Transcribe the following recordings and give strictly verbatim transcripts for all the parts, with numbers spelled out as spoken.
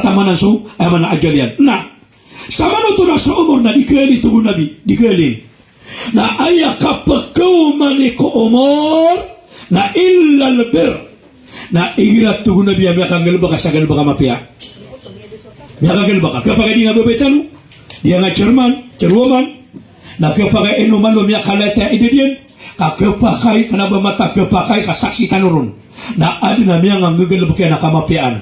taman so, aya maana, ajal iyan. Na samanoto na so omor na di khalin, tig o Nabi, di khalin. Na aya kapkhaomani ko omor na illal birr. Na igira, tig o Nabi, a miyakanggalbk ka sa galbk a mapiya. Miyakanggalbk ka. Khapakay di nga babay tano, di nga chairman, chairwoman, na khapakay ino malo miyakalata i dadiyan, ka khapakay, kna ba matag khapakay ka saksi tano ron. Na adn a miyanganggalbk iyan a kamapiyaan.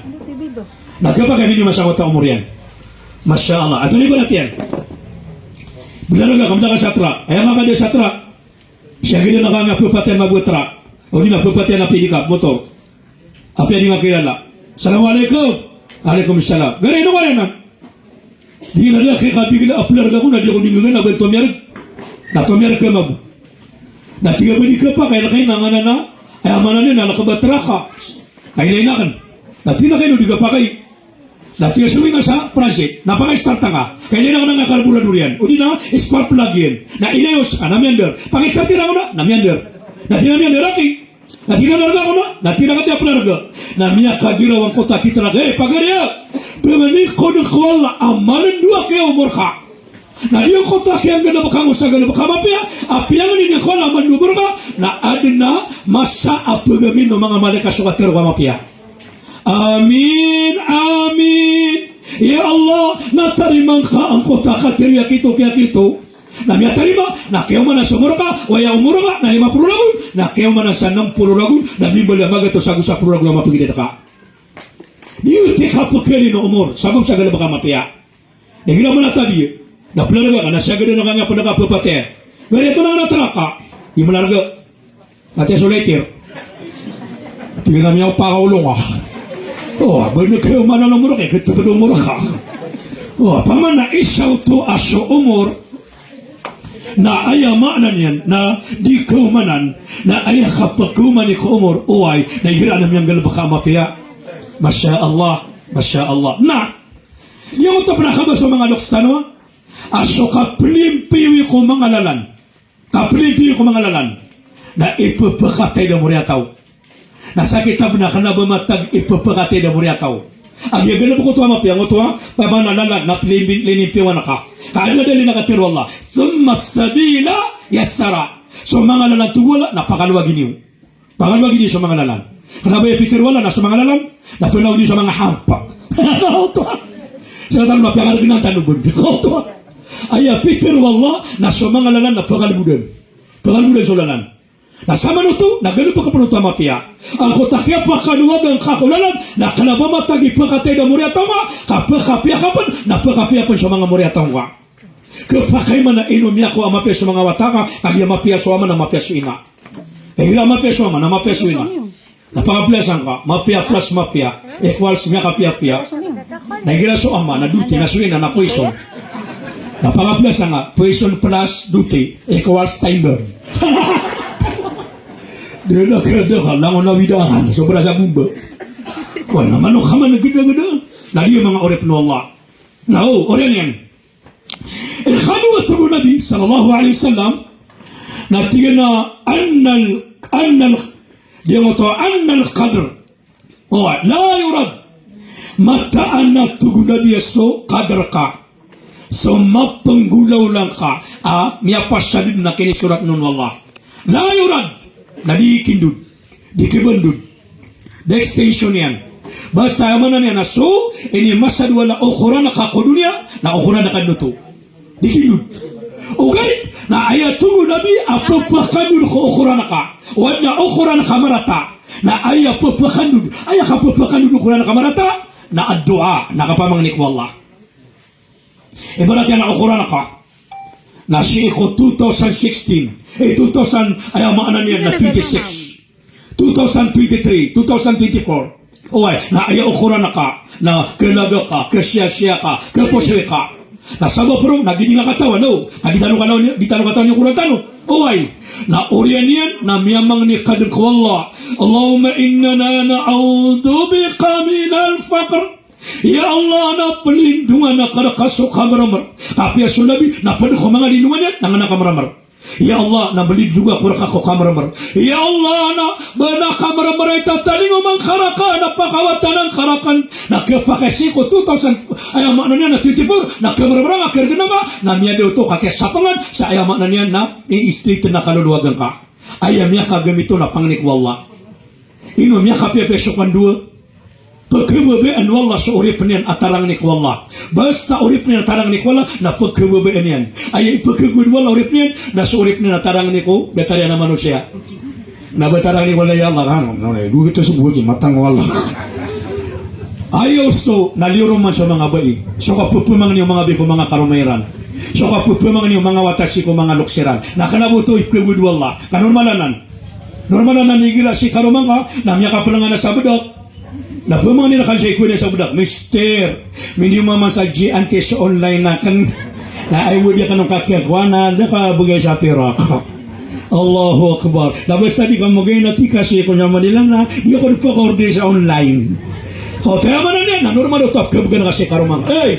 Na khapakay bini masa wata omor iyan. Masha Allah. Antonaa i ibarat iyan? Bnar ka, kamda ka sa trak. Aya manga kadi sa trak. Siyagdan ka a pphatiyan mabo a trak. Odi na pphatiyan a pedicab, motor. Apiya di nga kailala. Assalamu alaikum. Alaikum salam. Gari, ino ka anan? Di na da kay kabigla a plarga ko na di ako di nggaga na ba tomiyarg. Na tomiyarg ka mabo. Na tig a ba di khapakay, lkay na ngana na. Aya maana niyan na lkba trak ka. Kailay akn. Na tig akn o di khapakay. Na tig a sawing ka sa prase, na pakistart angka. Kailay akn a karburador iyan. Odi na spark plug iyan. Na inayos ka, na miyandar. Pakistart iyan ako na, na miyandar. Na tig a miyandar aki. Na tig a larga ako na, na tig a katii a plarga. Na miyakagiraw angkoto a kitrak. Eh, pagari a. Pmangni ko dn ko Allah a malndo aki a omor ka. Na di angkoto a kiyanggalbk ka ngka sa galbk a mapiya, a piyangni ko Allah a malndo a omor ka, na adn a masa a pagamin o manga malaikat so katharo a mapiya. Amin, amin. Ya Allah, na tarimaa ngka angkoto a katharo a kito, kiya kito. Na miyatarima, na kiyaomanan so omor ka, o aya omor ka na lima polo ragon, na kiyaomanan sa nm polo ragon, na mimbaloy a magatos ago sapolo ragon a mapagidad ka. Di oto i kapkhalin o omor, sabap sa galbk a mapiya. Na igira man a tabiya, na plarga ka, na siyagdan ka nga pd ka pphatiyan. Gari, antonaa i trak ka? Di malarga. Matiya so lighter. Tig iyan a miyaopakaolong a. O, ba ini kayo manan omor ka, eh, khatapd omor ka. O, opama na isa oto a so omor na aya maana niyan na di kaomanan, na aya kapkaomani ko omor, oway, na igira na miyanggalbk ka a mapiya. Masha Allah, masha Allah. Na giyoto pn a kaba so manga loks tano a so kaplimpiyoi ko manga lalan. Kaplimpiyoi ko manga lalan. Na ippakataid a moriyataw. Na sa kitab na kna ba matag ippakataid a moriyataw. A giyagalbk oto a mapiya, ngoto a, opama na lalan na plimpi-, linimpiyawan ka. Ka adn a dalil na katharo o Allah, "Thumma sabila yassara." So manga lalan, tig o Allah, na pakalowagi niyo. Pakalowagi niyo so manga lalan. Kna ba aya pitharo o Allah na so manga lalan na pnlawagi niyo so manga hampa. Oto a. Sa tano na piyakargnan tano bn. Oto a. Aya pitharo o Allah na so manga lalan na pakalbodan. Pakalbodan so lalan. Na samanoto na galbk pn oto a mapiya. Angkoto a kiyapakalowagan ka ko lalan na kna ba matag ippakataid a moriyataw ngka, ka pkapiya ka pn na pkapiya pn so manga moriyataw ngka. Khapakay man a ino miyakowa a mapiya so manga wata ka, kagiya mapiya so ama na mapiya so ina. Kagiya mapiya so ama na mapiya so ina. Na pakaplasa ngka, mapiya plus mapiya equals miyakapiyapiya. Na igira so ama na doti, na so ina na poison. Na pakaplasa ngka, poison plus doti equals timer. Dada ka, dada ka, langon a widahan, sobra sa bomba. Wala, mano ka man gdagda. Na di manga oripn o Allah. Na o, oriyan iyan. Ikano a tig o Nabi sallallahu alaihi wasallam, na tig iyan a annal, annal, di ngoto, annal qadr. O, la yurad. Mataan a tig o Nabi a so qadr ka, so mapenggolawla ngka a miyapasad na kinisorat on o Allah. La yurad. Na di kindod. Di kibandod. Da extension iyan. Basta aya maana niyan na so inimasad o Allah o okoran ka ko doniya, na okoran ka dn oto. Di kindod. Ogaid na aya tig o Nabi a pphakandod ko okoran ka, o adn a okoran ka marata, na aya pphakandod, aya kapphakandod o okoran ka marata na addu'a, na kapamangni ko Allah. Ibarat iyan a okoran ka na sii ko two thousand sixteen, eh, two thousand, aya maana niyan na twenty-six, two thousand twenty-three, two thousand twenty-four. Oway, na aya okoran ka na kalaga ka, kasiyasiya ka, kaposoy ka. Na sabap ron na gii di nga katawan, no? Na di tano katawan, di tano katawan i okoran tano. Oway, na oriyan iyan na miyamangni ka dn ko Allah. Allahumma inna na'udhu bika minal faqr. Ya Allah, na plindongan akn rka so kamrmr. Kapiya so Nabi na pd ko manga lindongan iyan na ngana kamrmr. Ya Allah, na belidoga ko rka ko kamermer. Ya Allah, na ba na kamermer a itatalingoma ngka rka, na pakawatanan ka rka, na kepakay sii ko two thousand, aya maana niyan na twenty-four, na kemermer ngka, keregen ngka, na miyada oto ka kiyasapangan, sa aya maana niyan na i-straight na kalolowagan ka. Aya miyakagamit on na pangni ko Allah. Ino miyakapiyapiya so kandowa? Pekhebabayaan o Allah so oripn iyan a tarangni ko Allah. Basta oripn iyan a tarangni ko Allah, na pekhebabayaan iyan. Aya ipekhebabayaan o Allah oripn iyan, na so oripn iyan a tarangni ko datar iyan a manosiya. Na ba tarangni ko Allah, ya Allah, kano, no, no, dugi to so bugi, matang o Allah. Aya osto, na liyo ron man so manga bai. So kapepemangni o manga bai ko manga karoma iran. So kapepemangni o manga wata sii ko manga loks iran. Na kna ba oto ipekhebabayaan o Allah. Ka normal anan. Normal anan igira sii karoma ngka, na miyakapelngan a sabdak. Na pemangni rka sa ikowa niyan sabdak, "Mister, mindiyo man sa G N T S online akn. Na aya wadi akn on kakiya kowan na da ka begay sa pirak." Allahu Akbar. Na basta di ka magay na tika sii ko niyan Manila na, di ako di pakaorder sa online. Kaw, taya maana niyan, na normal oto a kebgan ka sii karoma ngka. Ey!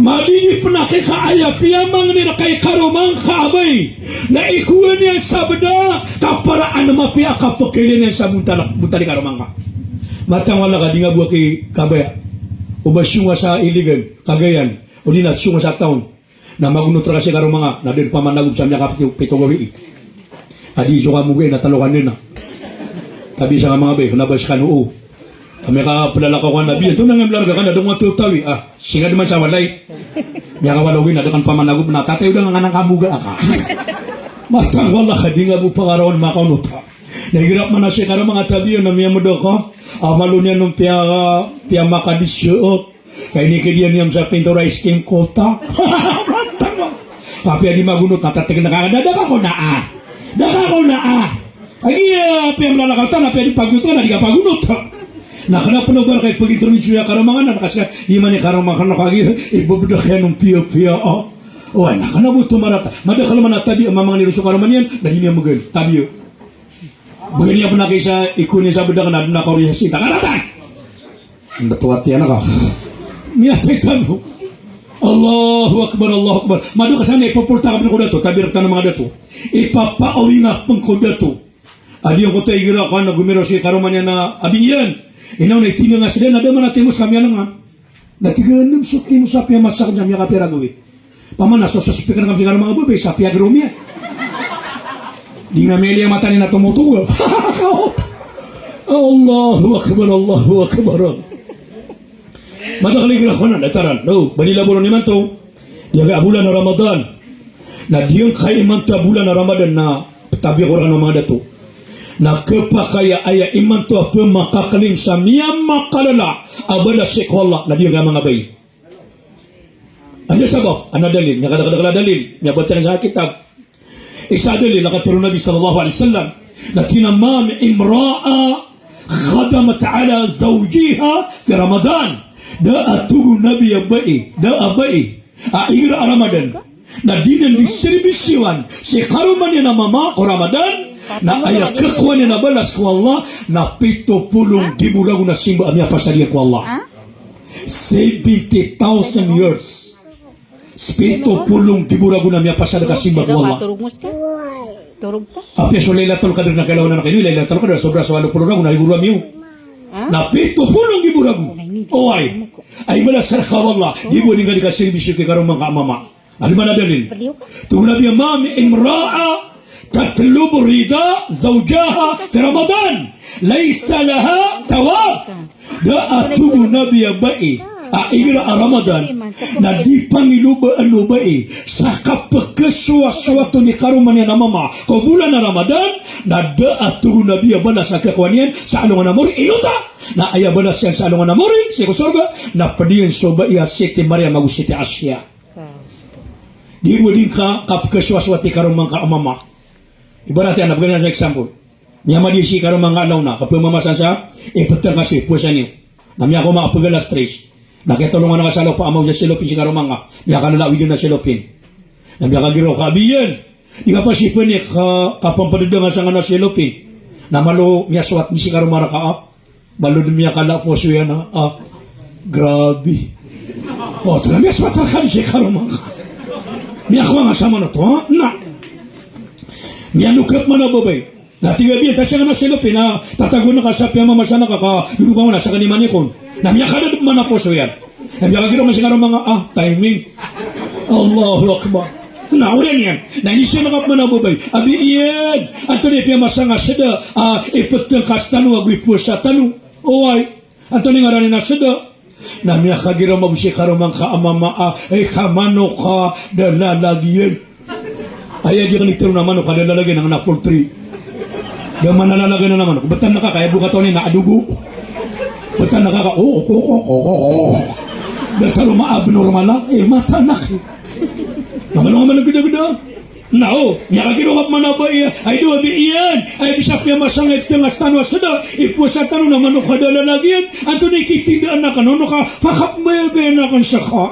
Madidi pn a kika aya piyamangni rka i karoma ngka a bai. Na ikowa niyan sabdak, ka paraan a mapiya a kapekhailay niyan sa bontal, bontal i karoma ngka. Matang o Allah ka di nga bo aki kabaya. O ba siyonga sa Iligan, Cagayan, odi na siyonga sa town. Na magonot rka sii karoma ngka, na da dn pamanagob sa miyakapito, pito gawii. A di so kamogai na talo ka dn a. Tabi sa ka manga bai, kna ba skano o. Ka miyakaplalakaw ka na, "Bi, antonaa nga mlarga ka na, da ko nga tatawi." "Ah, sii ka dn man sa walay." Miyakawalaw gina, da kn pamanagob na, "Tatay, o da nga nganan ka moga aka." Matang o Allah ka di nga bo pakarawan makaonot. Na igira pman a sii karoma ngka tabiya na miyamedaka. A malo niyan on piya, piyamakadisyook. Ka inikadiya niyan sa pintor a iskim kota. Matang o Allah. Ka piya di magonot na tateg na ka, "Da, da ka kona a. Da ka kona a." Agi, eh, piyamlalakaw ta na piya di pagonot ka na di ka pagonot. Na kna pn o ba rka ipagintronisiyo a karoma ngka na, na ka sii ka di man i karoma ngka na, ka agi, eh, ibebdak iyan on piyapiya, ah. Oway, na kna bo oto marata. Madakl man a tabiya a mamangni ron so karoma niyan, na di niyan megan. Tabiya. Began iyan pn a kisa ikowa niyan sabdak na adn a kaori sa sii ta. Karata! Mbatwat iyan ka. Miyatay tano. Allahu Akbar, Allahu Akbar. Madakl san na ipopoltak a pn ko dato, tabiya rktano manga dato. Ipapaawinga pn ko dato. A di angkoto igira kowan na gomiraw sii karoma niyan a, "Abi iyan, ino na itinga nga sii dn a da man a timos ka miyalengan." Na tig a, "Anem so timos a piyamasak niyan, miyakapira gawii." Paman a so suspek na kami sii karoma ngka a babay sa piyagromia. Di nga miyaliya mata niyan na tomotoga. Allahu Akbar, Allahu Akbar. Madakl igira kowan na datar anan. No, ba di labo ron imanto. Di aya bolan a Ramadan. Na di ngka imanto a bolan a Ramadan na ptabiya ko rkano manga dato. Na khapakay a aya imanto a pmakaklim sa miyamakalala a balas sii ko Allah na di ngka manga bai. Anda sabap? Ana dalil, miyakadakadakl a dalil, miyabatiya sa kitab. Isa a dalil, na katharo o Nabi sallallahu alaihi wasallam, na tig iyan a, "Ma min imra'a khadamat ala zawjiha fi Ramadan." Da a, tig o Nabi, a bai, da a bai a igira a Ramadan na di niyan di serbisyoan si karoma niyan a mama ko Ramadan, na aya khakowa niyan a balas ko Allah na pito polo nggibo ragon a simba a miyapasad iyan ko Allah. Seventy thousand years. Pito polo nggibo ragon a miyapasad ka simba ko Allah. Torog mo ska? Torog ka? Apiya so Lailatul Qadr na kailawan anan kaino, Lailatul Qadr, sobra so walo polo ragon a igo ramiyo. Ha? Na pito polo nggibo ragon. Oway. Ay, balas rka o Allah. Di bo di ngka di kaserbisyo ki karoma ngka a mama. Adi man a dalil? Tig o Nabi a, "Ma min imra'a tatlubu rida zawjaha fi Ramadan, laysa laha thawab." Da a, tig o Nabi, a bai a igira a Ramadan na di pangilobaan o bai sa kapkhasowasowat on i karoma niyan a mama ko bolan a Ramadan, na da a, tig o Nabi, a balas a khakowa niyan sa alongan a mori, ino ta, na aya balas iyan sa alongan a mori sii ko sorga na pd iyan so bai a Siti Maryam ago Siti Asiya. Di bo di ngka kapkhasowasowat i karoma ngka a mama. Ibarat iyan, na bgan iyan sa example. Miyamadi sii karoma ngka a law na, kapmamasa sa, eh, ptr ka sii, powasa niyo. Na miyakaoma a pgalas tres. Na kiyatolongan ka sa law, pamaw sa selopin sii karoma ngka. Miyakalala a widen a selopin. Na miyakagiraw ka, "Abi iyan, di ka pa sii pn i ka, kapmpdadang a sangkanan a selopin." Na malo miyasowat sii karoma rka a Malo dn miyakala a poso iyan a, ah, grabe. O, tig a miyasowat rka dn sii karoma ngka. Miyakowa nga sa manoto, ha? Na. Miyanokap man a babay. Na tig a biyan, ta sangkanan a selopin a tatago ngka sa piyamamasa ngka ka dodo ka ngka na sangkanan i manik on. Na miyakadad man a poso iyan. Na miyakagiraw man sii karoma nga, ah, timing. Allahu Akbar. Na oriyan iyan. Na inisenap man a babay a biyan, antonaa i piyamasa nga seda a ipeteng ka sa tano ago ipowasa tano? Oway. Antonaa i ngaran iyan a seda? Na miyakagiraw mambo sii karoma ngka a mama a, eh, ka manok a da lalagiyan. Aya di ka nitero na manok a da lalagiyan na poultry. Da manalalagiyan a manok. Betan ngka ka aya bo katawan iyan na adogo. Betan ngka ka, oh, oh, oh. Da taro ma abnormal a, eh, mata ngka. Na manok a manok gedageda. Na o, miyakagiraw ka man a babay a, ay do a biyan, ay bisa piyamasa nga ipeteng ka sa tano a seda, ipowasa tano na manok a da lalagiyan, antonaa i kitindaan akn, ono ka pakapmbayabayan akn seka.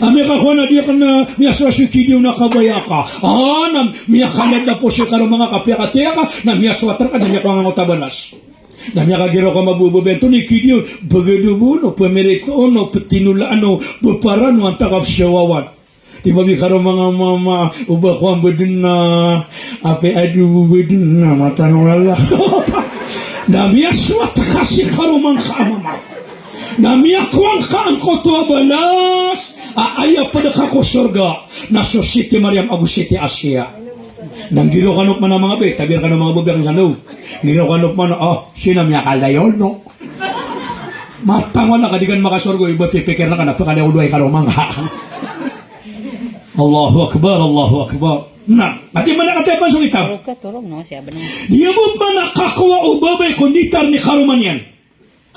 A miyakakowa na di akn, ah, miyasowa so kidiyaw na kabaya ka. Ah, na miyakadad a poso i karoma nga ka piyakataya ka, na miyasowa rka na miyakowa ngka angkoto a balas. Na miyakagiraw ka mambo a babay, antonaa i kidiyaw, pegedobo no, pemirito no, petinola no, peparan no, antaa ka psiyawawan. Tig mambo i karoma nga a mama, o ba ko a mbeden na, apiya ado bo beden na, mata ngka lala. Na miyasowa rka sii karoma ngka a mama. Na miyakowa ngka angkoto a balas a aya pd ka ko sorga na so Siti Maryam ago Siti Asiya. Na nggiraw kano pman a manga babay, tabiya rkano a manga babay a kn sa ndaw. Nggiraw kano pman, oh, sii na miyakalayon o. Mata ngka lala ka di ka makasorga, iba pipikir ngka na pkalayon o i karoma ngka. Allahu Akbar, Allahu Akbar. Na, ati mana kati apan so kitab. Turog ka, turog, no, siya ba na? Di abo mana kakowa o babay ko nitar ni karoma niyan.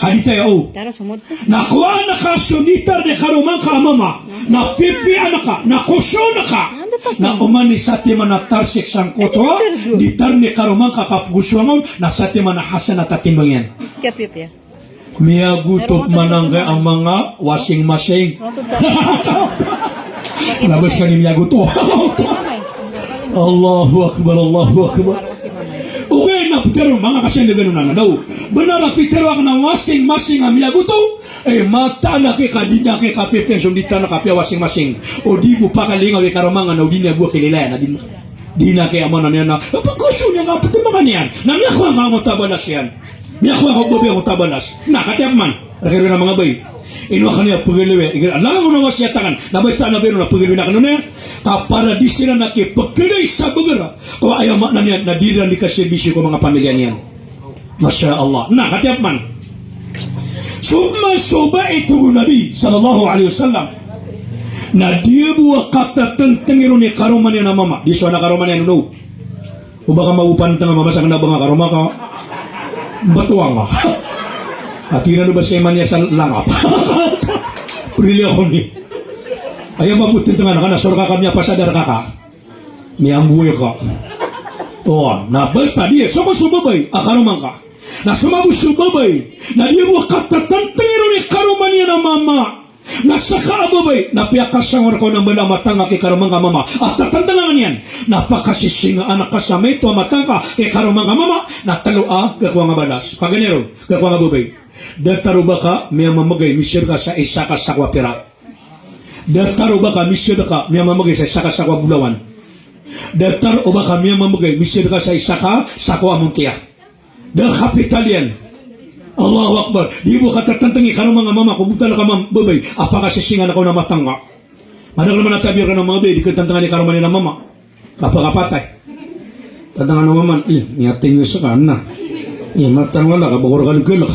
Hadith aya o. Taro sumod ko. Na kowaan ka so nitar ni karoma ngka a mama. Na pipiya ngka, na kosoon ka. Na oman i satiman a tarsik sangkoto a nitar ni karoma ngka ka pkosoon on, na satiman a hasanat a timbang iyan. Kaya pipiya. Miyagoto pman angkaya a manga washing machine. Labas ka ni miyagoto. Allahu Akbar, Allahu Akbar. Okay, na pitero, manga kasiyan da gano na, na daw. Benar a pitero akn a washing machine a miyagoto. Eh, mataan a kika di na kika pipiya so nitar na kapiya washing machine. O di bo pakalingaw i karoma nga na o di niyan bo kililaya na di na. Di na kaya maana niyan na, pagkoso niyan ka, ptmbakan iyan. Na miyakowa ngka angkoto a balas iyan. Miyakowa ngka o babay angkoto a balas. Na, katiya pman. Rk iran a manga babay. Ino akn iyan pagalawiya, igira, langon a wasiyat akn. Na basta na biro na pagalawiya akn on iyan. Ka para di siran a kipagkilay sa bager. Ka aya maana niyan na di ran di kaserbisyo ko manga pamilya niyan. Masha Allah. Na, katiya pman. So man so babay, tig o Nabi sallallahu alaihi wasallam, na di bo a katatntngi ron i karoma niyan a mama. Di so anak a karoma niyan on. O ba ka maopantng a mama sa kna ba nga karoma ka. Mbtowa nga. Ati na o ba siya man iyan sa langap. Priliyakon i. Aya mabotntngan ka na sorga ka, miyapasadar ka ka. Miyamboy ka. O, na basta di, so ko so babay a karoma ngka. Na so mambo so babay, na di bo a katatntngi ron i karoma niyan a mama. Na ska a babay, na piyakasangor ka on a mbala a matangka ki karoma ngka a mama a tatantngan iyan. Na pakasisingaan ka sa maito a matangka ki karoma ngka a mama, na tlo a gakowa ngka balas. Paganay ron, gakowa ngka babay. Datar o ba ka miyamamgay, misir ka sa isa ka sako a pira. Datar o ba ka misir ka miyamamgay sa isa ka sako a bolawan. Datar o ba ka miyamamgay, misir ka sa isa ka sako a montiya. Da kapital iyan. Allahu Akbar. Di bo katatntngi karoma ngka a mama ko bontal ka mam-, babay a pakasisingaan ka on a matangka. Madakl man a tabiya rkano a manga babay, di katatntngan i karoma niyan a mama. Kapakapatay. Tantngan o mama, eh, miyating ska na. Eh, matangka laka, ba ko rka lgalk.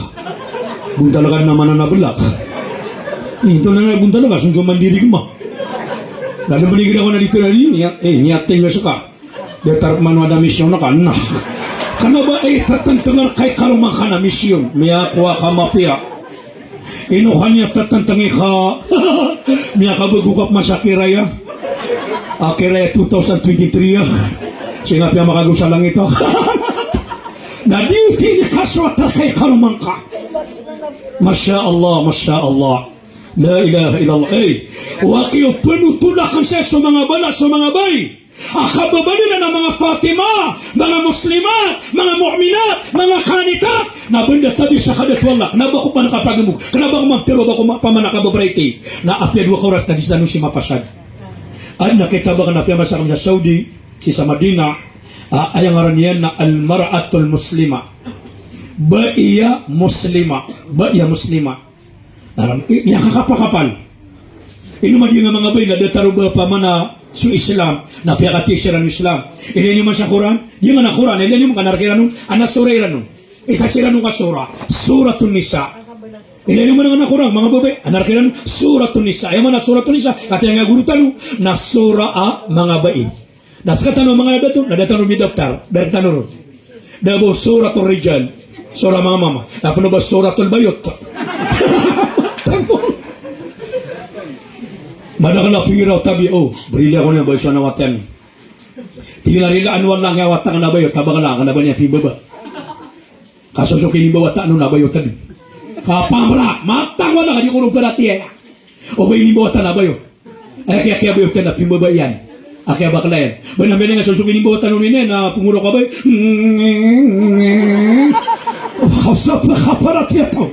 Bontal ka na mananabla. Eh, ito na nga bontal ka, somsom a ndirigma. Lalo pn igira ko na di tira di, eh, miyating ska. Datar pman o da misyon ka na. Kna ba, eh, tatntngan ka i karoma ngka na misyon. Miyakowa ka mapiya. Ino ka niyan tatntngi ka. Miyakabago ka pman sa kiraya. A kiraya two thousand twenty-three a. Sii nga piyamakagaw sa langit a. Na di o tinikas o atar ka i karoma ngka. Masha Allah, masha Allah. La ilaha illallah. Eh, wa kiyo pn o tolakn saya so manga bala, so manga babay. A kababaloy iran a manga Fatima, manga Muslimat, manga Mu'minat, manga Qanitat. Na banda tabi sa kadato Allah, kna ba ko pman kapagmbog, kna ba ko pman ptero, ba ko pman kapabaraiti. Na apiya dowa ka oras na di sa no si mapasad. Adn a kitab akn a piyamasa akn sa Saudi, sii sa Madina, A, aya ngaran iyan na al-mar'atul muslima. Baiya muslima. Baiya muslima. Na ram, i, miyakakapakapal. Ino man di nga manga bai na datar o ba pamana so Islam, na piyakatiya siran o Islam. Ilaya niyo man sa Quran, di nga na Quran, ilaya niyo man ka na rk iran on, ana sura iran on. Isa siran on ka sura, Suratun Nisa. Ilaya niyo man a Quran, manga babay, ana rk iran on, Suratun Nisa. Aya maana Suratun Nisa, katii nga goro tano, na sura a manga bai. Na sekatano a manga dato, na da tano midaptar, da rk tano ron. Da bo Suratul Rijal, sura manga mama. Na peno ba Suratul Bayot. Madakl a pingiraw tabi o, brili ako niyan ba iso na watan. Tig iyan a rilaan o Allah nga watan ka na bayot, tabakla ka na ba niyan pimbaba. Ka so so kinimbawataan on na bayot tano. Kapamra, matang wala ka di ko ron paratiyaya. O ba inimbawatan na bayot. Aya kiya, kiya bayot iyan na pimbaba iyan. A kiya bakla iyan. Ba na mbeling a so so kinimbawataan on iyan na pngoro ka bay. Hasa pa kaparatiyaya taw.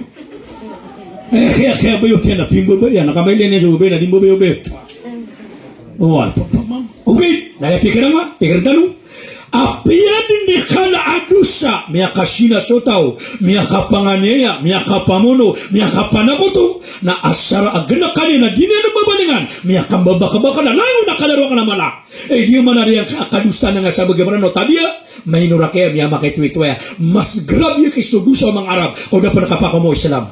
Aya kiya, kiya bayot iyan na pimbaba iyan. Na kamailay niyan so babay na di mbabay o bayot. Oway, pa, pa, ma. Okay, na aya pikiran nga, pikiran tano. Apiya dn i kala a dosa, miyakazina so taw, miyakapanganiyaya, miyakapamono, miyakapanakoto, na asar a gnkan iyan na di niyan mbabalingan, miyakambabakabakal a langon a kalaro akn a mala. Eh, di man a riyan ka, kadosa na nga sa bagi Mranaw, tabiya, maino rakn iyan, miyamakaitoito iyan. Mas grabe ki so dosa o manga Arab, ka o da pn kapakaoma o Islam.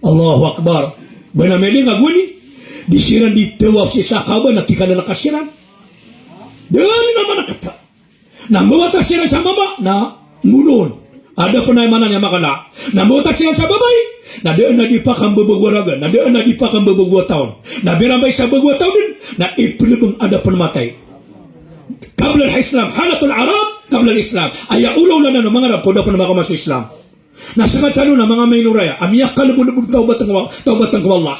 Allahu Akbar. Ba na mbeling a gowani, di siran di tawaf sii sa Kaaba na kikalalakas siran. Da dn a manakata. Na mbawata siran sa mama, na ngolon. A da pn a aya maana niyan makala. Na mbawata siran sa babay, na da dn a di pakambabago a raga, na da dn a di pakambabago a taon. Na birambay sa bago a taon dn, na iplbng a da pn matay. Qabla al-Islam, halatul Arab, qabla al-Islam. Aya olaola anan o manga Arab, ka o da pn makaoma so Islam. Na sekatano na manga maino raya a miyakalbolbod tawbatn ko, tawbatn ko Allah.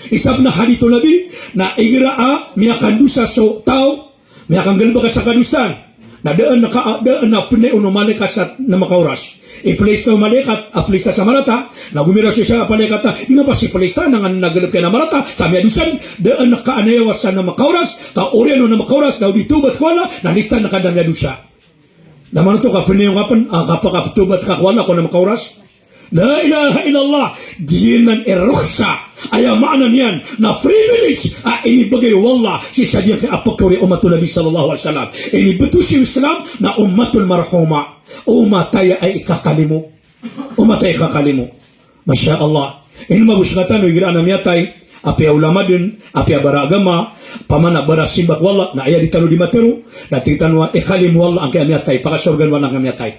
Isa pn a hadith o Nabi na igira a miyakandosa so taw, miyakanggalbk sa kadosaan, na da dn ka, da dn a pnay on o malaikat sa na makaoras. Iplista o malaikat, a plista sa marata, na gomiraw so isa a malaikat a, di nga pasi plista na nga na galbk iyan a marata sa miyadosa, da dn ka anayawa sa na makaoras, ka oriyan o na makaoras, na o di tawbat ko Allah, na lista na ka da miyadosa. Na manoto ka pnay on ka pn, a, kapakaptawbat ka ko Allah ko na makaoras. La ilaha illallah. Giyanan i rukhsa. Aya maana niyan na privilege a inibgay o Allah sii sa giyangkai a pkaori a ummat o Nabi sallallahu alaihi wasallam. Inibto sii o Islam na ummatul marhuma. Umat aya a ikakalimo. Umat aya ikakalimo. Masha Allah. Ino mago sekatano igira a miyatay, apiya ulama dn, apiya bara agama, pamana bara simba ko Allah, na aya di tano di matero, na tig tano a ikalimo o Allah angkai a miyatay, pakasorgaan o Allah angkai a miyatay.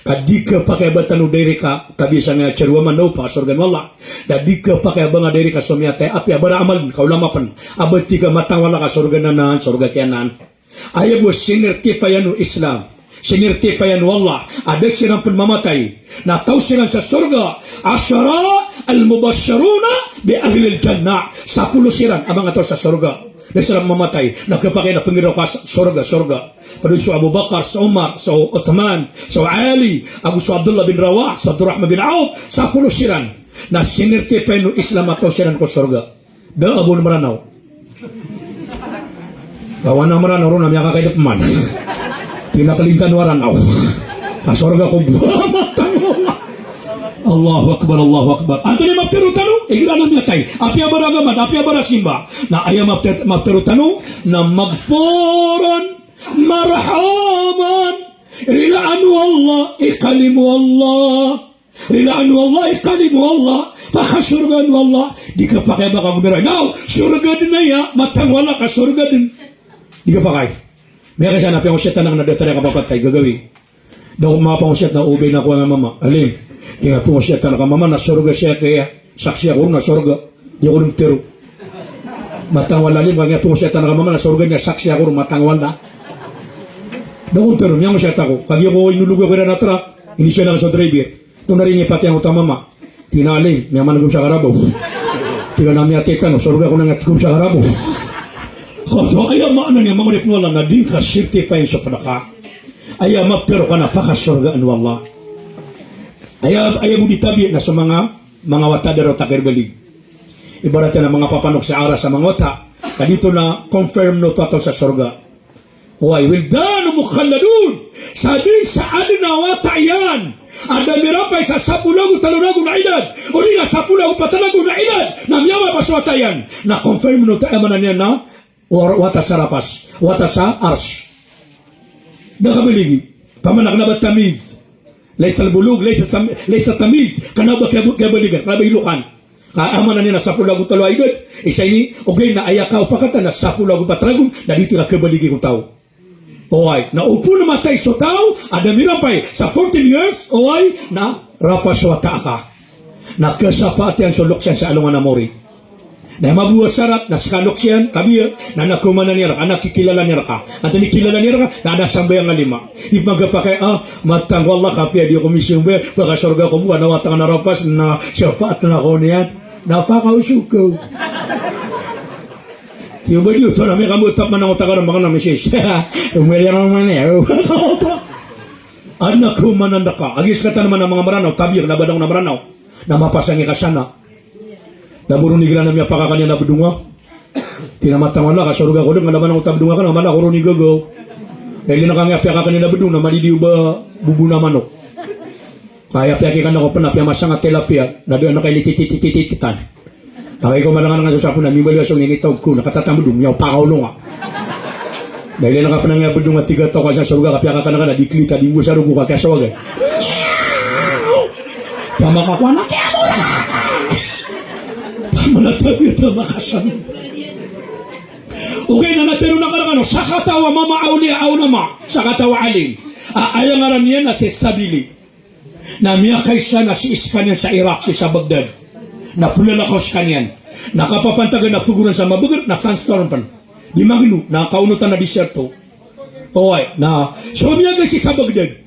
Ka di khapakay a ba tano direct a tabiya sangkaya tharoa man na o pakasorgaan o Allah. Na di khapakay a ba nga direct a so miyatay, apiya bara amal dn, ka ulama pn. A ba tig a matang o Allah ka sorga anan, sorga ki anan. Aya bo a sinertifayan o Islam, sinertifayan o Allah a da siran pn mamatay na taw siran sa sorga. Ashara al-mubashsharuna bi ahlil jannah. Sapolo siran a manga taw sa sorga. Da siran mamatay na khapakay na pnggiraw ka sa sorga, sorga. Pd on so Abu Bakar, so Umar, so Uthman, so Ali, ago so Abdullah bin Rawah, so Abdurrahman bin Auf, sapolo siran. Na sinertifayan o Islam a taw siran ko sorga. Da a bo Mranaw. Kawan a Mranaw ron a miyakakaidap man. Tig iyan a klin tano a Ranaw. Ka sorga ko ba matang o Allah. Allahu Akbar, Allahu Akbar. Antonaa i maptharo tano? Igira a miyatay, apiya bara agama, apiya bara simba. Na aya mapthar-, maptharo tano na maghfuran, marhuman. Rilaan o Allah, ikalimo o Allah. Rilaan o Allah, ikalimo o Allah, pakasorgaan o Allah. Di khapakay a ba ka gomiraw, "Naw, sorga dn aya, matang o Allah ka sorga dn." Di khapakay. Miyakaisa na piyangosiyatan akn a datar a kapapatay, gagawii. Da ako mapangosiyat na obay na ako a mama. Alim, di nga pangosiyatan ka mama na sorga siya kaya. Saksi ako ron na sorga. Di ako ron mtharo. Matang o Allah, alim, ka nga pangosiyatan ka mama na sorga niyan, saksi ako ron, matang o Allah. Da ako mtharo, miyangosiyat ako. Kagiya ko inolog ako iran a truck, inisiyal ako so driver. Tonaa rin i patay angkoto a mama. Tig iyan a, "Alim, miyamaneg ako sa karabaw." Tig iyan a, "Miyatay tano, sorga ko na nga tig ko sa karabaw." Oto, aya maana niyan, manga oripn o Allah, na di ngka certify so pd ka. Aya maptharo ka na pakasorgaan o Allah. Aya, aya bo di tabiya na so manga, manga wata a da ron takir balig. Ibarat iyan a manga papanok sa aras a manga wata. Ka di oto na confirm na oto a taw sa sorga. Oway, wildanun mukhalladun. Sa dn sa adn a wata iyan a da mirampay sa sapolo ago talo ragon a idad, odi na sapolo ago pat ragon a idad, na miyawata so wata iyan. Na confirm oto, aya maana niyan na wa-, wata sa rapas, wata sa arsh. Da kabaligi. Pamana kna ba tamyiz. Laysa al-bulugh, laysa sam-, laysa tamyiz. Kna ba kab-, kabaligan, kna ba ilokan. Ka aya maana niyan na sapolo ago talo a idad, isa ini, ogaid na aya kaopakatan na sapolo ago pat ragon, na di tira kabaligi ko taw. Oway, na opama matay so taw a da mirampay sa fourteen years, oway, na rapas so wata aka. Na kasapaat iyan so loks iyan sa alongan a mori. Na mabaya a sarat na ska loks iyan, kabiya, na adn a kaomanan iyan rka, adn a kikilala niyan rka. Antonaa i kilala niyan rka, na adn a sambayang a lima. Di pman kapakay, ah, matangko Allah, kapiya di ako misimba, ba ka sorga ako bo, na wata akn a rapas, na sapaat akn on iyan. Na pakaosog ka. Tiyo ba di oto na mi kambotap man ako takar makan na misis. Umweli ako man iyan. Adn a kaomanan rka. Agi skatan man a manga Mranaw, tabiya, kna ba adn a Mranaw na mapasang i kasana. Na bo ron igira na miyapakakaniyan a bdong a. Tig iyan a matangko Allah, ka sorga ako dn, kna ba adn a bdong akn, na mala ako ron igagaw. Na ilay na kami a piyakakaniyan a bdong, na malidiyo ba bobon a manok. Ka aya piyakikan ako pn a piyamasang a tilapia, na da a nakailititititititan. Na kaiko malangan nga so sapo na mimbaloy a song ini taw ko, na katatambdong, miyaw pakaolong a. Na ilay na kapnang iyan a bdong a tig a taw ka sa sorga ka piyakakan ka na di klita di nggo sa rogo ka kiyasawagan. Pamakakowa na kiyamora. Pamanatabi a tamakasam. Okay, na natero na karakano, sakataw a mama awliya a ulama, sakataw a alim. A, aya ngaran iyan na si Sabili. Na miyakaisa na sii skaniyan sa Iraq, sii sa Baghdad. Na plalakaw skaniyan. Na kapapantagan na pagoran sa mabagr, na sandstorm pn. Di magno, na kaonotan a disyerto. Oway, na so miyagay sii sa Baghdad.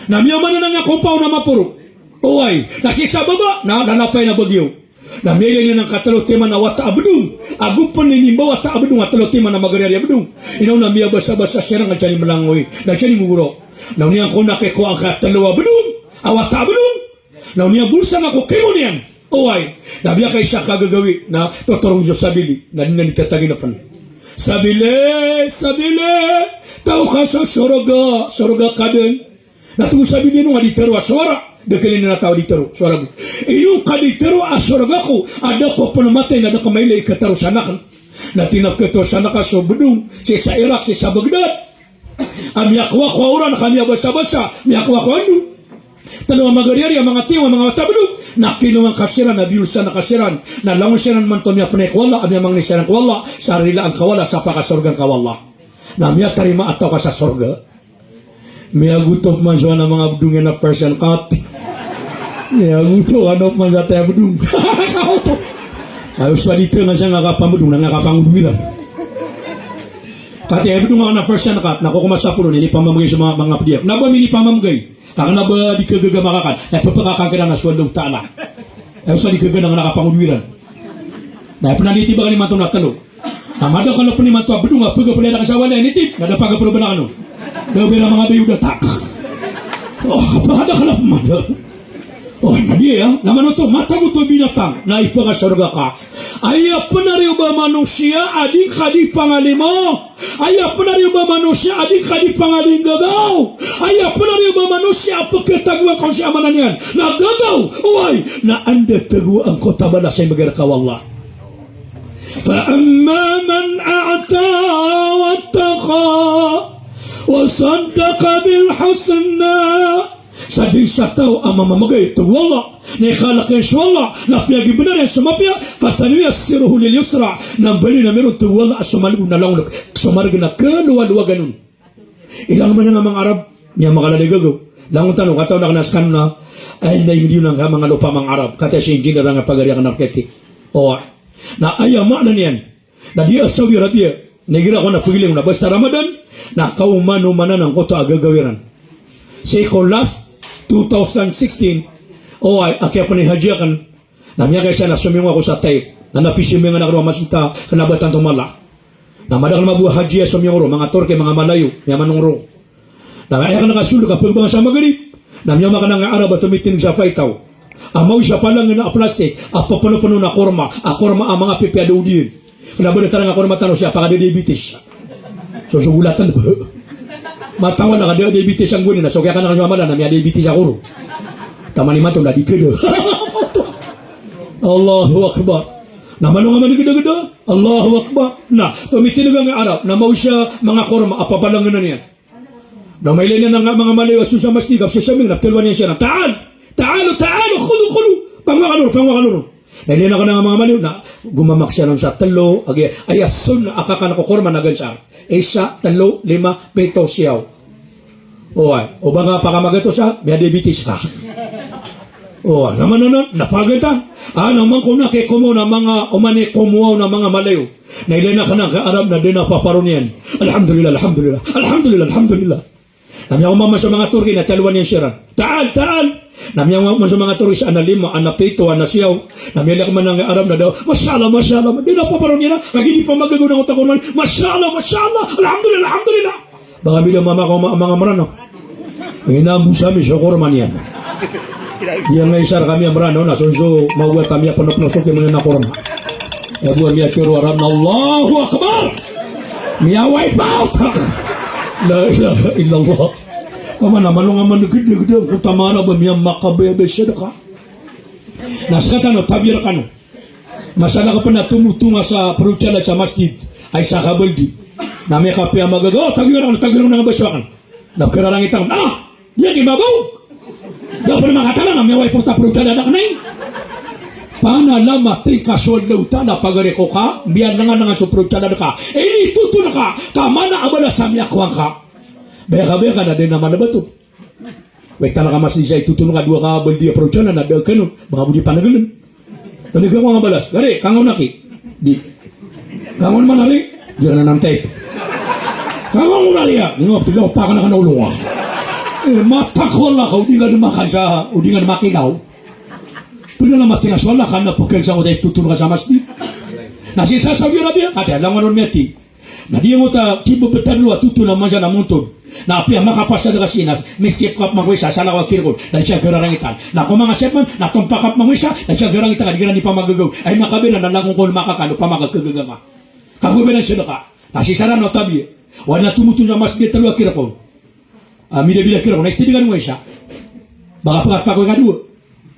Na miyamananang a kopaw na maporo. Oway, na sii sa baba, na lalapay na bagyo. Na miyailay niyan angkai a tlo timan a wata a bdong. Ago pn inimbaw a wata a bdong a tlo timan a magariyari a bdong. Ino na miyabasabasa siran ka diyani mlangoy. Na diyani ngogoro. Na oniyan ko na kikowa angkai a tlo a bdong. A wata a bdong. Na oniyan bolsa na ko kimo niyan. Oway. Na miyakaisa a kagagawii. Na totorong so Sabili. Na di niyan di tatagina pn. Sabili, Sabili. Taw ka sa sorga. Sorga ka dn. Na tig o Sabili, ino nga di taro a sowara, da kaliyo na taw a di taro, sowara bo. Ino nga di taro a sorga ko, a da ko pn matay na da ko mailay i kataro sa anak. Na tig iyan a kataro sa anak ka so bdong, sii sa Iraq, sii sa Baghdad. A miyakowa ko a oran, ka miyabasabasa, miyakowa ko a ando. Tlo a magariyari a manga tiyo a manga wata a bdong. Na kinowa angka siran, na biyolsa angka siran. Na langon siran imanto a miyapnay ko Allah, a miyamangni siran ko Allah, sa rilaan ka o Allah, sa pakasorga angka o Allah. Na miyatarima a taw ka sa sorga. Miyagoto pman so ana manga bdong iyan a Persian cat. Miyagoto kano pman sa taya bdong. Kayo so a di tnga sa nga kapambdong na nga kapangodo iran. Kataya bdong a kna Persian cat, na ko ko masapolo na inipamamgay so manga, manga pd iyan. Kna ba minipamamgay. Ka kna ba di kagaga makakan. Na pphakakan kiran na so Allah Ta'ala. Kayo so a di kagaga na nga kapangodo iran. Na pn a di tiba kn imanto na tlo. Na madakl pn imanto a bdong a pagaplay rakn sa walay a nitip, na da pagaplay bn akn on. Da o bira manga bayo da tak. O, madakl pn mada. O, na di aya, na mano oto, matago oto binatang, na ipakasorga ka. Aya pn a riyo ba manosiya a di ngka di pangalimo. Aya pn a riyo ba manosiya a di ngka di pangalinggagaw. Aya pn a riyo ba manosiya a pkatagoan ka on sii a maana niyan na gagaw. Oway, na anda tagoan ka o tabala sa imbgay rka o Allah. Fa amma man a'ta wattaqa wa saddaqa bil husna. Sa dn sa taw a mamamgay, tig o Allah, na ikhalk iyan so Allah, na piyagibnar iyan so mapiya, fasanuyassiruhu lil yusra, na mbaloy ami ron, tig o Allah, a so malbo na langon, so margn a kalowalowagan on. Ilang man a manga Arab, miyamakalalaw i gagaw. Langon tano, katawan akn a skano na, ay, na ingd iyo na nga manga lopa a manga Arab. Kataya si engineer a nga pagari akn a rketi. O, na aya maana niyan. Na di a Saudi Arabia, na igira ko na pagilay na basta Ramadan, na kaomanomanan angkoto a gagaw iran. Sii ko last two thousand sixteen, o, a kiyapnay haji akn, na miyakaisa na somiyong ako sa Taif. Na napisimiyongan akn a masita, kna ba tanto mala. Na madakl mambo a haji a somiyong ron, manga Turki, manga Malayo, miyamanong ron. Na aya kna kasold ka pagbangan sa Maghrib, na miyamakna nga Arab a tomitindg sa faitaw. A mawi sa palangan a plastik, a pphnophno na korma, a korma a manga pipiya da odiyan. Kna ba da tarang a korma tano sii a pakadiabetes. So, so golatan ba. Matawan a ka da diabetes a nggoni na so kiyakanan ka niyo a mala na miyadiabetes ako ron. Taman imanto na di keda. Allahu Akbar. Na malo nga manigdagda. Allahu Akbar. Na tomitindg angkai a Arab na maoy sa manga korma a papalanganan iyan. Na mailay niyan a manga malayo a so sa masjid a psasambing na ptharoon iyan siran, "Ta'al! Ta'alu! Ta'alu! Khudhu! Khudhu!" Pangwa kano ron, pangwa kano ron. Na ilay niyan a manga malayo na gomamak siran sa tlo, agi, aya sunnah a kakan ko korma na gansar. Isa, tlo, lima, pito, siyaw. Oway, o ba nga pakamagatos a, miyadiabetes ka. Oway, na manan, na pagata. A, na oman ko na kikomo na manga, oman i komo na manga malayo. Na ilay niyan angkai a Arab na da niyan paparon iyan. Alhamdulillah, alhamdulillah, alhamdulillah, alhamdulillah. Na miyaoma man so manga Turki na tharoon iyan siran, "Ta'al, ta'al." Na miyaoma man so manga Turki sa adn a lima, adn a pito, adn a siyaw. Na miyalek man angkai a Arab na da, "Masha Allah, masha Allah." Da niyan paparon iyan a, lagid i pamagagaw na otak ko man. "Masha Allah, masha Allah. Alhamdulillah, alhamdulillah." Ba kami da mamakaoma a manga Mranaw. Inambosa mi so korma niyan. Di angkai sa rkami a Mranaw na so, so maogat a miyapanopnop so kimono na korma. Aya bo a miyatharo a Arab na Allahu Akbar. Miyawipe out. La ilaha illallah. Pamana malo nga manigdagda ko tamara ba miyamakabaya ba sadaka. Na sktano, tabiya rkano. Masalakapen a tomotonga sa protocol sa masjid a isa ka baldi. Na miyakapiya a magaga, o, tagoy rkano, tagoy rkano nga ba so akn. Na pkhararangit akn, a, di aki mabaw. Da pn makatala na miyawipe out a protocol a da kn ai. Panalamatin ka so Allahu Ta'ala, pagari ko ka, biyalangalangan so protocol a da ka. Initoton ka, ka mana a balas a miyakowa ngka. Beka, beka na da niyan manabato. Wai, tala ka masjid sa itoton ka dowa ka baldi a protocol a da kn on, ba nga bo di panagln. Tani ka ko nga balas. Gari, kangaw na ki. Di. Kangaw man ari. Di na nan type. Kangaw na ari a. Ino, pila o pakan a kanaw lo nga. E, matakwa ka, o di nga dn makan sa, o di nga dn makidaw. Pila na matinga so Allah ka na pkn sa ko da itoton ka sa masjid. Na si sa Saudi Arabia, kati a langon on miyati. Na di ngota kibebetad lo a toton a manza na monton. Na apiya makapasad ka sii na misip ka pman ko isa sa lawa kirkon. Na di siya gararangitan. Na ko manga sep man, na tompa ka pman ko isa, na di siya garangitan ka, di ka na di pamagagaw. Ay makabira na langon ko makakan, o pamakagagaga. Kagoberan siya ka. Na si saran o tabiya. Wa na tomoton sa masjid talo a kirkon. A, mida-bida kira ko na istidi kano nga isa. Baka pkatpak ko ikadowa.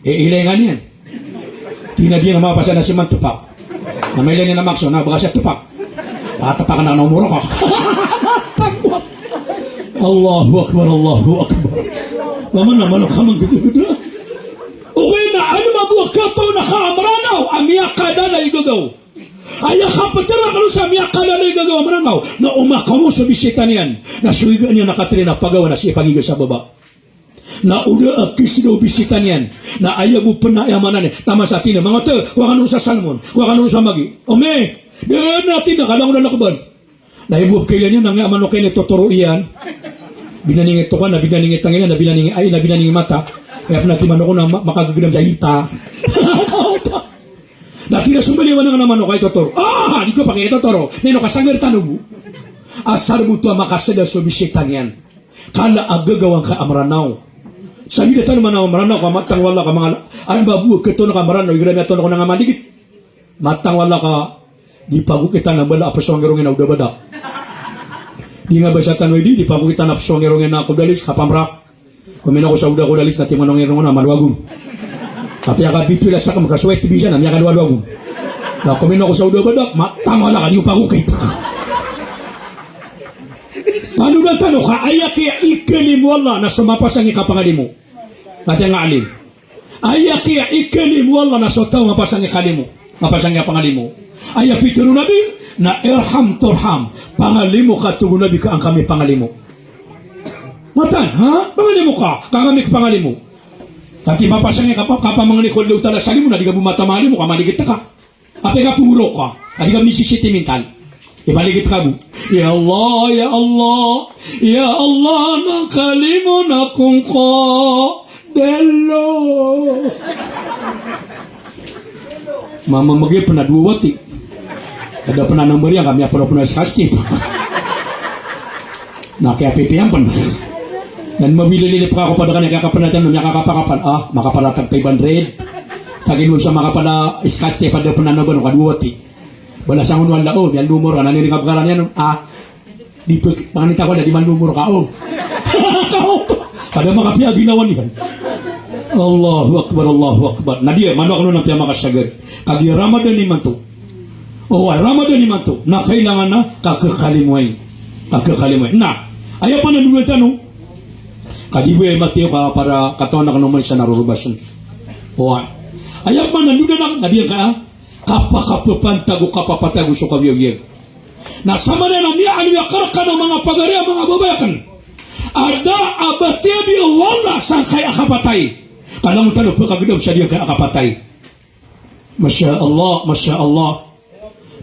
E, ilay nga niyan. Tig iyan a di nga mapasad na siman tpak. Na mailay niyan a makso na baka siya tpak. Baka tpak na, na omoro ka. Allahu Akbar, Allahu Akbar. Maman na malo ka manggdagda. Okay na, ano mabuwa ka taw na ka a Mranaw a miyakadala i gagaw. Aya kaptharoa kano sa miyakadala i gagaw a Mranaw, na omakamo so bisita niyan, na so iga niyan a katharo na pagawa na sii pagiga sa baba. Na o da a kisda o bisita niyan, na aya bo pn a aya maana niyan, taman sa tig iyan a, "Manga wata, kowa kano sa salmon, kowa kano sa magi." Omi, da na tig iyan a kalangon a lakban. Na ibo kailay niyan na nga manok iyan i totoro iyan. Binaning i toka, na binaning i tanga iyan, na binaning i ai, na binaning i mata. Aya pn a kimanok on na ma-, makagagdam sa ipa. Na tig iyan a so mbaliwan angka a manok a i totoro. Ah, di ko pakay i totoro. Na ino ka sanggar tano bo. Asar bo oto a makasda so bisita niyan. Kala a gagaw angka a Mranaw. Sa mida tano man a Mranaw ka matang wala ka manga, ano ba bo, ketoon ka Mranaw, igira miyatoon ko na nga maligit. Matang wala ka di pagokitan a bala a psongirongin a oda bada. Di nga basa tano i di, di pagokitan a psongirongin a kodalis, kapamrak. Komino ko sa oda kodalis na tig man o ngirong na malo agon. Apiya ka bitoy la sakm ka sowet bisa na miyakadowado agon. Na komino ko sa oda bada, matang wala ka di pagokit. Tano na tano ka aya kiya ikalimo o Allah na so mapasang i kapangalimo. Kati nga alim. Aya kiya ikalimo o Allah na so taw mapasang i kalimo, mapasang i kapangalimo. Aya pitharo o Nabi na irham turham, pangalimo ka, tig o Nabi, ka an kami pangalimo. Matan, ha? Pangalimo ka, ka an kami pangalimo. Kati mapasang i kapa-, kapamangni ko Allahu Ta'ala sa limo na di ka bo matamangalimo ka, maligit ka. Apiya ka pngoro ka, a di ka misisitimintal. Ibaligit ka bo. Ya Allah, ya Allah, ya Allah, na kalimo na kongko. Delo. Mama magi pn a dowa wati. Ada pn a number iyan ka miyaporo pn a sasti. Na kiyapipiya pn. Na mabililili pn ako pd ka na kiyakapanatan, miyakakapakapal. Ah, makapalatag five hundred. Tagin mo sa makapala iskasti pd pn a naban ka dowa wati. Bala sangon wala, o, miyan lumor ka na nini kabkaran iyan, ah. Di pk-, panganita ko na di man lumor ka, o. Ka da makapiya ginawa niyan. Allahu Akbar, Allahu Akbar. Na di a, mano kano na piya makasagad. Kagiya Ramadan imanto. O, Ramadan imanto. Na kailangan a kakhakalimoay. Kakhakalimoay. Na, aya pn a ndoda tano. Ka di bo aya matiyo ka para katawan a kano man isa na rorobasan. O, aya pn a ndoda na, na di a ka, kapakapapantag o kapapatag o so kawiyawiyag. Na samanaya na miyaaloy akn rkano manga pagari a manga babay akn a da a batiya bi o Allah sangkaya a kapatay. Ka langon tano pkhagdam sa giyangkaya a kapatay. Masha Allah, masha Allah.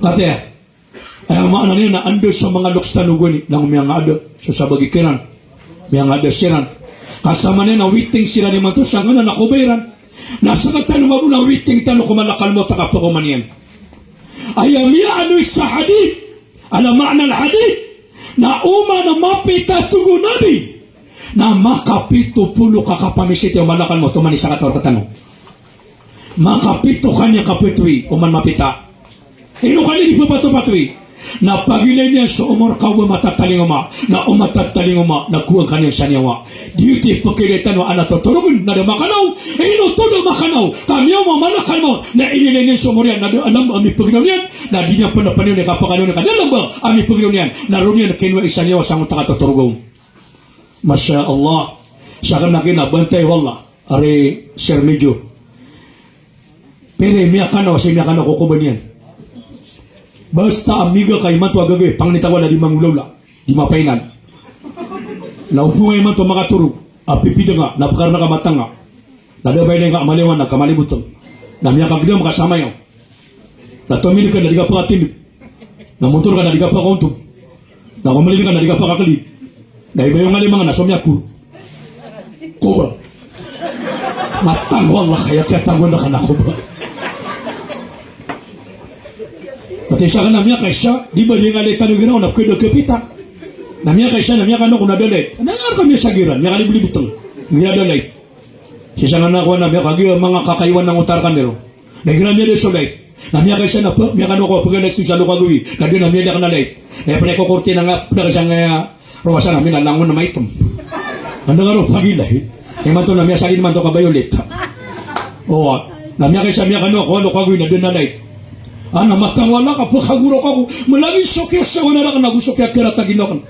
Kataya, aya maana niyan na anda so manga loks tano gowani, langon miyangaada so sabagi kiran, miyangaada siran. Ka samanaya na waiting siran imanto sangkanan a kobay iran. Na sktano mambo na waiting tano ko malakal mawt a kapakaoma niyan. Aya miyaaloy sa hadith, ala ma'na al-hadith, na oman a mapita, tig o Nabi, na makapito polo ka kapamisita o malakal mawt oman i sakataw rktano. Makapito ka niyan kapitowi oman mapita. Ino ka niyan di pphapatopatowi? Na pagilay niyan so omor ka o ba matatalingoma, na o matatalingoma na kowaan ka niyan sa niyawa. Giyoto i pkhailay tano a adn a totorogn na da makanaw. Ino oto da makanaw? Ka miyaoma o malakal mawt na inilay niyan so omor iyan na da a lamba a mipaginaw niyan, na di niyan pn panayawn i kapakanaw niyan ka da a lamba a mipaginaw niyan, na roo niyan kinowa i sa niyawa sangkoto a katotoroga on. Masha Allah. Sakn na kina bantay o Allah. Ari Sir Medyo. Pira i miyakanaw, sii miyakanaw ko kobay niyan. Basta a miga ka imanto a gagawii, pangni tawala di mangolawla, di mapainal. Na opama imanto makatorog, a pipida nga, na pkarna ka matanga. Na da ba ilay nga a maliwan na ka malibotng. Na miyakagdam ka sa mayaw. Na tomil ka na di ka pakatimit. Na motor ka na di ka pakaontog. Na komalil ka na di ka pakaklid. Na ibayo nga lima nga na so miyakor. Koba. Matang o Allah kaya kiyatangwan ka na koba. Pati isa ka na miyakaisa, di ba di nga lay tano ginawa na pkada kapita. Na miyakaisa na miyakano ko na da lay. Na nga ka miyasagiran, miyakaliblibotng. Miyada lay. Sii sa nga na kowa na miyakagiya manga kakaiwan na ngotar ka miro. Na igira miyada so light. Na miyakaisa na ph-, miyakano ko pgalays sa lokagowi. Na di na miyada ka na light. Na aya pn a ikokortina nga pd ka sa nga rowasa na mina langon na maitm. Anda nga ro pagilay. Imanto na miyasalin imanto ka violet. O, na miyakaisa miyakano ko lokagowi na di na light. Ana matang o Allah ka pkhagorok ako. Malagid so kiyasawa na rakn ago so kiyakarata ginawa akn.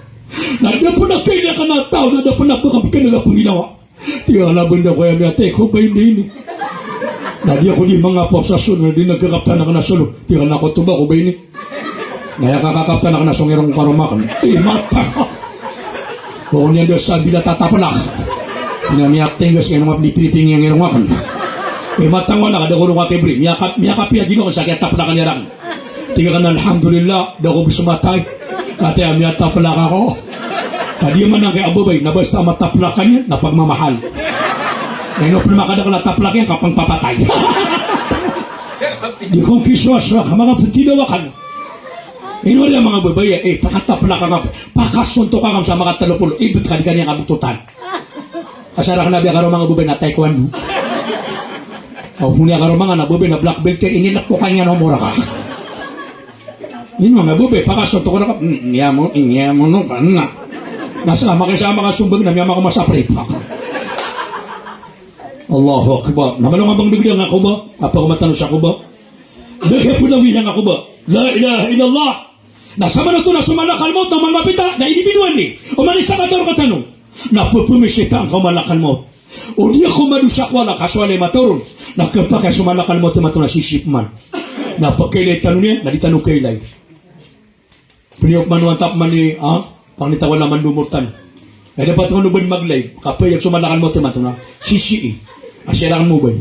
Na da pn a kailay akn a taw, na da pn a pkhapkn a pnginawa. Tig akn a banda ko aya miyatay ko ba ini ini. Na di ako di mangapos a solo, na di na kakaptan akn a solo. Tig akn a kotoba ko ba ini. Na aya kakakaptan akn a so ngirong ko karoma akn. Ey, matang. Ba ko niyan da sabila tataplak. Ina miyatay nga sa ngirong akn di tripping iya ngirong akn. Ey, matang wala ka da ko rong akn bri. Miyakap-, miyakapiya ginawa akn sa kiyataplak niyan rakn. Tig akn a alhamdulillah, da ako bs matay. Kataya miyataplak ako. Ka di man angkaya a babay, na basta mataplak ka niyan, na pagmamahal. Na ino pn makadakl a taplak iyan, ka pangpapatay. Di kon kiswaswa, ka manga ptidawa kano. Ino aya manga babay, eh, pakataplak ka nga, pakasontok ka nga sa manga tlo polo, ibt ka di ka niyan kabtotan. Asar akn a biya karoma nga babay na taekwondo. Aw, honi a karoma nga na babay na black belt, inilap ko kanya na omor ka. Ino nga babay, pakasontok ka na ka, mm, iya mo, iya mo no ka na. Na sa makaisa makasombag na miyamako masa pripak. Allahu Akbar. Na malo nga bang dagdag nga koba, apa ko matano sa koba. Dagdag pn a wiya nga koba. La ilaha illallah. Na samanoto na so malakal mawt na oman mapita, na inibinowan di. Oman i sakataw rktano. Na pphamisitaan ka o malakal mawt. O di ako madosa ko Allah, ka so Allah i mataw ron. Na khapakay so malakal mawt imanto na sisii pman. Na pkhailay tano niyan, na di tano khailay. Pniyok man o antap man i, ah, pangni tawala man lomortan. Na dapat kano bn mag-live, kapayag so malakal mawt imanto na sisii. Asiyar akn mobay.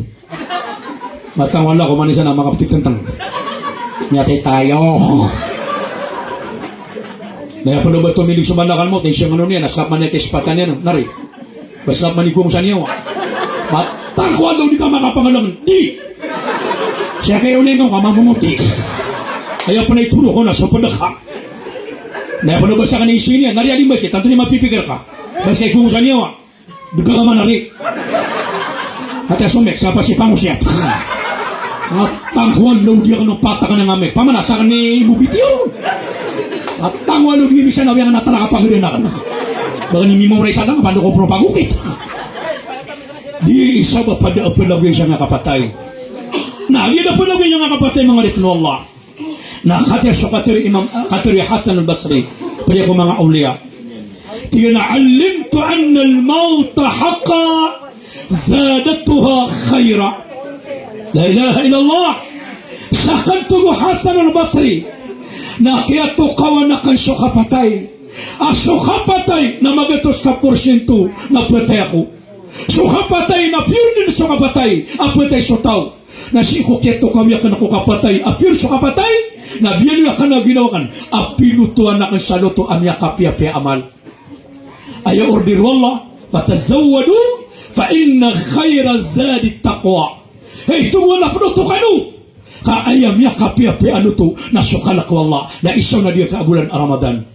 Matang wala ko man isa na makaptitenteng. Miyatay tayo. Na aya pn o ba tomilig so malakal mawt, na isiyang ano niyan, na slap man iyan kispatan iyan, nari. Ba slap man i gowang sa niyawa. Matang ko anda o di ka makapangalang, di. Siya kayo na ikaw ka mamumuti. Aya pn a itoro ko na so pd ka. Na aya pn o ba sa kaniya isii niyan, nari a di ba siya, tanto niyan mapipikir ka. Ba siya i gowang sa niyawa. Bigla ka manari. Ati a somik, sapa si pangosiyat? Matang ko anda o di ka no patakan nga mik. Pamana sa kani bukit iyo. Matang ko anda o di ka misan a wiya nga na tara ka pagdanakan. Ba kani mimawri sa lang, pando ko pro pagokit. Di isa ba pd a plagoyan sa miyakapatay. Na giya da plagoyan sa miyakapatay, manga oripn o Allah. Na katii so katharo i Imam, katharo i Hasan al-Basri, pd ko manga awliya. Tig iyan a, "Alimtu anna al-mawta haqqa zadatuha khayra." La ilaha illallah. Sakn, tig o Hasan al-Basri, na kiyatokawan akn so kapatay a so kapatay na magatos ka porsyento na phatay ako. So kapatay na pure dn so kapatay a phatay so taw. Na sii ko kiyatokawi akn ko kapatay a pure so kapatay, na biyaloy akn a ginawa akn a pilotoan akn sa loto a miyakapiyapiya a amal. Aya order o Allah, "Fatazawwadu fa inna khayra zadi taqwa." Hay, tig o Allah, ploto kano. Ka aya miyakapiyapiya a loto na so kalk o Allah, na isa na di ka a bolan a Ramadan.